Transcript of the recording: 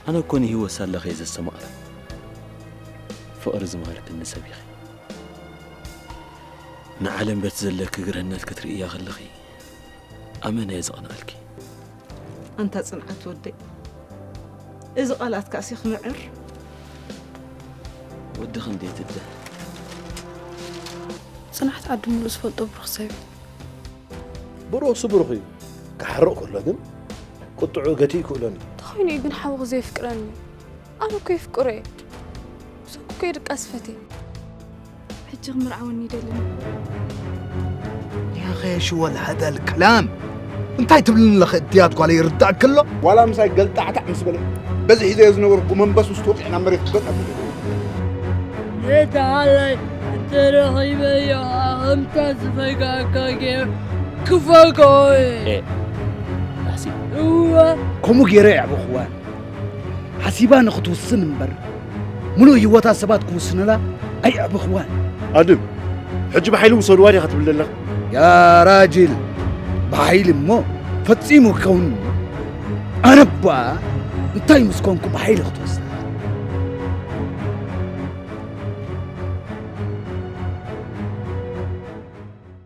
ኣነ እኮ ንህይወት ሳለኺ እየ ዘስተማቕራ። ፍቕሪ ዝመሃርክኒ ሰብ ኢኺ። ንዓለም በቲ ዘለኪ ግርህነት ክትርእያ ከለኺ ኣመና እየ ዘቕንኣልኪ። ኣንታ ጽንዓት ወደይ፣ እዚ ቃላትካሲ ክምዕር። ወዲ ክንደይ ትደ ጽንዓት ዓዲ ሙሉእ ዝፈልጦ ብሩኽ ሰብ እዩ። ብሩኽ ስብሩኽ እዩ። ክሓርቕ ከሎ ግን ቁጥዑ ገቲ ይክእሎን እዩ። ተኾይኑ እዩ ግን ሓውኺ ዘየፍቅረኒ። ኣነ እኮ የፍቅሮ እየ። ብሰንኩ እኮ እየ ድቃስ ፈትየ። ሕጂ ክምርዓወኒ ይደልን። يا أخي شو هذا الكلام؟ እንታይ ትብልኒ ኣለኺ እድያት ጓለይ ይርዳእኪ ኣሎ? ዋላ ምሳይ ገልጣዕታዕ ምስ በለ በዚ ሒዘዮ ዝነበርኩ መንበስ ውስጥ ወቂዕ ናብ መሬት ክገጥ ኣቢሉ። ንተዓላይ እንተረኺበዮ ኣኸምታ ዝፈጋካ ገይር ክፈግኦ እየ። ኤ፣ ካሕሲ። እወ። ከምኡ ገይረ የዕበኽዋን። ሓሲባ ንኽትውስን እምበር፣ ምሉእ ህይወታ ሰባት ክውስንላ ኣየዕበኽዋን። ኣድም፣ ሕጂ ብሓይሊ ውሰድዋ ዲኻ ትብል ዘለኻ? ያ ራጅል፣ ብሓይሊ እሞ ፈጺሙ ክኸውን። ኣነ እባ እንታይ ምስ ኮንኩ ብሓይሊ ክትወስድ?